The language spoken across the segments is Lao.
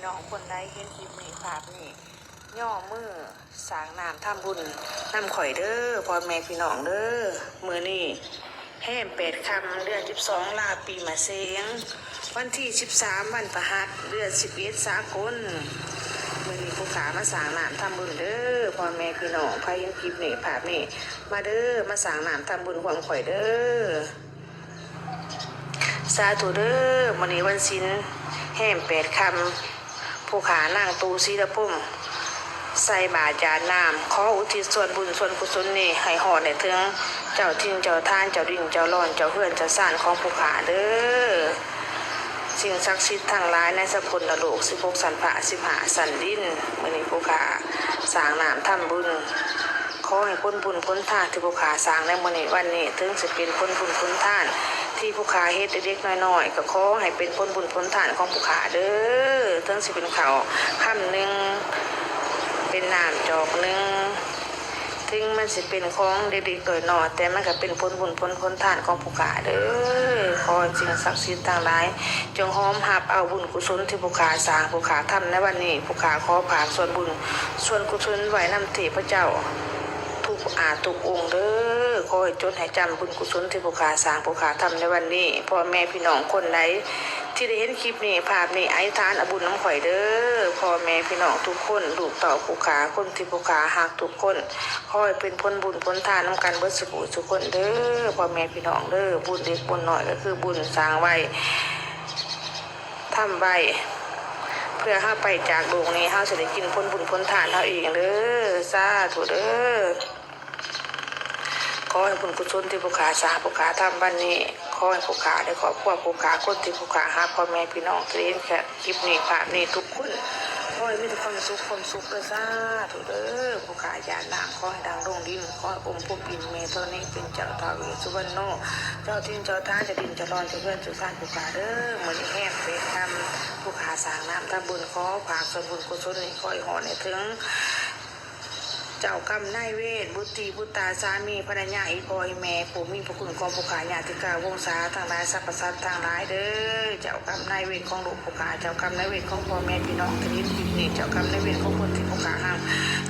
ນ້ອງຄົນໃດເຫັນຄລິບນີ້ ພາບນີ້ ຍໍມືສ້າງນ້ຳທຳບຸນນຳຂ້ອຍເດີ້ ພໍ່ແມ່ພີ່ນ້ອງເດີ້. ມື້ນີ້ແຮມແປດຄ່ຳ ເດືອນສິບສອງ ລາວປີມະເສັງ ວັນທີສິບສາມ ວັນພະຫັດ ເດືອນສິບເອັດສາກົນ. ມື້ນີ້ຜູ້ຂ້າມາສ້າງນ້ຳທຳບຸນເດີ້ ພໍ່ແມ່ພີ່ນ້ອງ. ໃຜເຫັນຄລິບນີ້ ພາບນີ້ ມາເດີ້ ມາສ້າງນ້ຳທຳບຸນຮ່ວມຂ້ອຍເດີ້. ສາທຸເດີ້ ມື້ນີ້ວັນສິນແຮມແປດຄ່ຳ ຜູ້ຂ້ານາງຕູ້ສີລະພົມ ໃສ່ບາດຢາດນ້ຳ ຂໍອຸທິດສ່ວນບຸນສ່ວນກຸສົນນີ້ ໃຫ້ຮອດໄດ້ເຖິງເຈົ້າຖິ່ນເຈົ້າຖານ ເຈົ້າດິນເຈົ້າດອນ ເຈົ້າເຮືອນເຈົ້າຊານຂອງຜູ້ຂ້າເດີ້. ສິ່ງສັກສິດທັງຫຼາຍໃນສາກົນລະໂລກ ສິບຫົກຊັ້ນຟ້າ ສິບຫ້າຊັ້ນດິນ ມື້ນີ້ຜູ້ຂ້າສ້າງນ້ຳທຳບຸນ ຂໍໃຫ້ຜົນບຸນຜົນທານທີ່ຜູ້ຂ້າສ້າງໃນມື້ນີ້ວັນນີ້ ເຖິງຊິເປັນຜົນບຸນຜົນທານທີ່ຜູ້ຂ້າເຮັດເລັກໆນ້ອຍໆ ກໍຂໍໃຫ້ເປັນຜົນບຸນຜົນທານຂອງຜູ້ຂ້າເດີ້. ເຖິງຊິເປັນເຂົ້າຄຳໜຶ່ງ ເປັນນ້ຳຈອກໜຶ່ງ ເຖິງມັນຊິເປັນຂອງເລັກໆນ້ອຍໆ ແຕ່ມັນກໍເປັນຜົນບຸນຜົນ ຜົນທານຂອງຜູ້ຂ້າເດີ້. ຂໍໃຫ້ສິ່ງສັກສິດທັງຫຼາຍ ຈົ່ງຮອມຮັບເອົາບຸນກຸສົນທີ່ຜູ້ຂ້າສ້າງ ຜູ້ຂ້າທຳໃນວັນນີ້. ຜູ້ຂ້າຂໍຝາກສ່ວນບຸນສ່ວນກຸສົນໄວ້ນຳເທບພະເຈົ້າທຸກອາດທຸກອົງເດີ້. ຂໍໃຫ້ຈົດໃຫ້ຈຳບຸນກຸສົນທີ່ຜູ້ຂ້າສ້າງ ຜູ້ຂ້າທຳໃນວັນນີ້. ພໍ່ແມ່ພີ່ນ້ອງຄົນໃດທີ່ໄດ້ເຫັນຄລິບນີ້ ພາບນີ້ ອະທິຖານເອົາບຸນນຳຂ້ອຍເດີ້. ພໍ່ແມ່ພີ່ນ້ອງທຸກຄົນ ລູກເຕົ້າຜູ້ຂ້າ ຄົນທີ່ຜູ້ຂ້າຮັກທຸກຄົນ ຂໍໃຫ້ເປັນຜົນບຸນຜົນທານນຳກັນເບິດສູ່ຜູ້ສູ່ຄົນເດີ້ ພໍ່ແມ່ພີ່ນ້ອງເດີ້. ບຸນເລັກບຸນນ້ອຍກໍຄືບຸນສ້າງໄວ້ ທຳໄວ້ ເພື່ອເຮົາໄປຈາກໂລກນີ້ ເຮົາຊິໄດ້ກິນຜົນບຸນຜົນທານເຮົາເອງເດີ້. ສາທຸເດີ້. ຂໍໃຫ້ບຸນກຸສົນທີ່ຜູ້ຂ້າສ້າງ ຜູ້ຂ້າທຳວັນນີ້ ຂໍໃຫ້ຜູ້ຂ້າ ແລະ ຄອບຄົວຜູ້ຂ້າ ຄົນທີ່ຜູ້ຂ້າຮັກ ພໍ່ແມ່ພີ່ນ້ອງທີ່ເຫັນຄລິບນີ້ ພາບນີ້ທຸກຄົນ ຂໍໃຫ້ມີແຕ່ຄວາມສຸກ ຄວາມສຸກເດີ້. ສາທຸເດີ້. ຜູ້ຂ້າຢາດນ້ຳ ຂໍໃຫ້ດັງລົງດິນ ຂໍໃຫ້ອົມພົມອິນແມ່ທໍນີ ເປັນເຈົ້າທ້າວເວດສຸວັນໂນ ເຈົ້າຖິ່ນເຈົ້າຖານ ເຈົ້າດິນເຈົ້າດອນ ເຈົ້າເຮືອນເຈົ້າຊານຜູ້ຂ້າເດີ້. ມື້ນີ້ແຮມແປດຄ່ຳ ຜູ້ຂ້າສ້າງນ້ຳທຳບຸນ ຂໍຝາກສ່ວນບຸນກຸສົນນີ້ ຂໍໃຫ້ຮອດໃຫ້ເຖິງ ເຈົ້າກຳນາຍເວນ ບຸດຕີບຸດຕາ ສາມີພັນລະຍາ ອີ່ພໍ່ອີ່ແມ່ ຜູ້ມີພະຄຸນຂອງຜູ້ຂ້າ ຍາດຕິກາວົງສາທັງຫຼາຍ ສັບພະສັດທັງຫຼາຍເດີ້. ເຈົ້າກຳນາຍເວນຂອງລູກຜູ້ຂ້າ ເຈົ້າກຳນາຍເວນຂອງພໍ່ແມ່ພີ່ນ້ອງທີ່ເຫັນຄລິບນີ້ ເຈົ້າກຳນາຍເວນຂອງຄົນທີ່ຜູ້ຂ້າຮັກ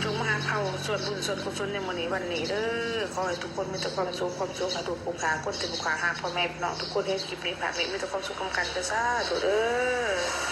ຈົ່ງມາຮັບເອົາສ່ວນບຸນສ່ວນກຸສົນໃນມື້ນີ້ວັນນີ້ເດີ້. ຂໍໃຫ້ທຸກຄົນມີແຕ່ຄວາມສຸກ ຄວາມສຸກໃຫ້ລູກຜູ້ຂ້າ ຄົນທີ່ຜູ້ຂ້າຮັກ ພໍ່ແມ່ພີ່ນ້ອງທຸກຄົນເຫັນຄລິບນີ້ ພາບນີ້ ມີແຕ່ຄວາມສຸກນຳກັນເດີ້. ສາທຸເດີ້.